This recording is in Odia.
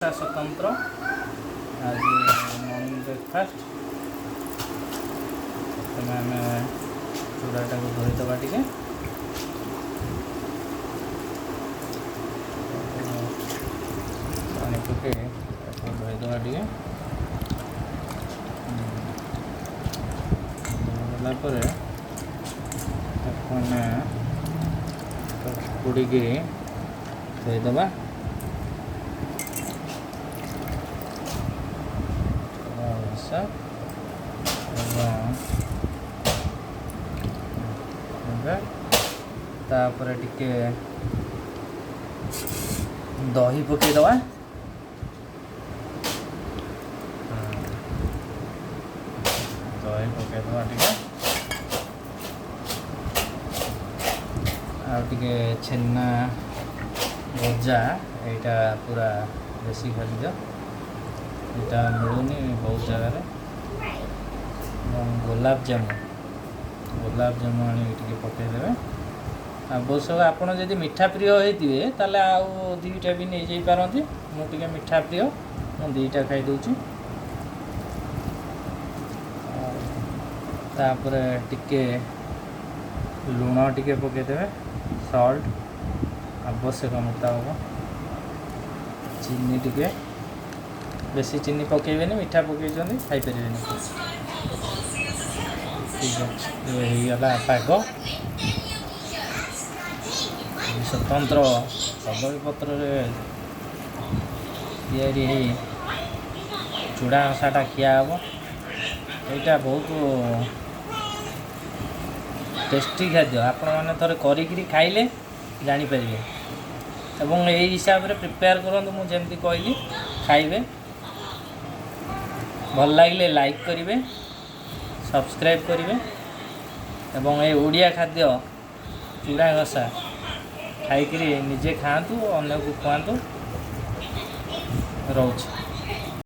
ସ୍ୱତନ୍ତ୍ର ଆଜି ମର୍ଣ୍ଣିଂ ବ୍ରେକଫାଷ୍ଟ। ପ୍ରଥମେ ଆମେ ଚୁଡ଼ାଟାକୁ ଧୋଇଦେବା ଟିକେ। ପାଣି ପକେଇ ତାକୁ ଧୋଇଦେବା ଟିକେ। ଧୋଇଦେଲା ପରେ ତାକୁ ଆମେ ଚକୁଡ଼ିକି ଥୋଇଦେବା। ଘସା ଏବଂ ଏବେ ତାପରେ ଟିକେ ଦହି ପକେଇଦେବା। ଦହି ପକେଇଦେବା ଟିକେ, ଆଉ ଟିକେ ଛେନା ଗଜା। ଏଇଟା ପୁରା ଦେଶୀ ଖାଦ୍ୟ, ଏଇଟା ମିଳୁନି ବହୁତ ଜାଗାରେ। ଏବଂ ଗୋଲାପଜାମୁ, ଗୋଲାପଜାମୁ ଆଣିକି ଟିକେ ପକେଇଦେବେ। ଆବଶ୍ୟକ ଆପଣ ଯଦି ମିଠା ପ୍ରିୟ ହେଇଥିବେ, ତାହେଲେ ଆଉ 2ଟା ବି ନେଇଯାଇପାରନ୍ତି। ମୁଁ ଟିକେ ମିଠା ପ୍ରିୟ, ମୁଁ 2ଟା ଖାଇଦେଉଛି। ତାପରେ ଟିକେ ଲୁଣ ଟିକେ ପକେଇଦେବେ, ସଲ୍ଟ ଆବଶ୍ୟକ ମୁତାବକ। ଚିନି ଟିକେ, ବେଶୀ ଚିନି ପକେଇବେନି, ମିଠା ପକେଇଛନ୍ତି, ଖାଇପାରିବେନି। ଠିକ୍ ଅଛି, ଏବେ ହେଇଗଲା ପାଗ। ସ୍ୱତନ୍ତ୍ର କଦଳୀ ପତ୍ରରେ ତିଆରି ହେଇ ଚୁଡ଼ା ଘସାଟା ଖିଆ ହେବ। ଏଇଟା ବହୁତ ଟେଷ୍ଟି ଖାଦ୍ୟ। ଆପଣମାନେ ଥରେ କରିକିରି ଖାଇଲେ ଜାଣିପାରିବେ ଏବଂ ଏଇ ହିସାବରେ ପ୍ରିପେୟାର କରନ୍ତୁ, ମୁଁ ଯେମିତି କହିଲି, ଖାଇବେ। ଭଲ ଲାଗିଲେ ଲାଇକ୍ କରିବେ, ସବସ୍କ୍ରାଇବ୍ କରିବେ ଏବଂ ଏ ଓଡ଼ିଆ ଖାଦ୍ୟ ଚୁଡ଼ା ଘସା ଖାଇକିରି ନିଜେ ଖାଆନ୍ତୁ, ଅନ୍ୟକୁ ଖୁଆନ୍ତୁ। ରହୁଛି।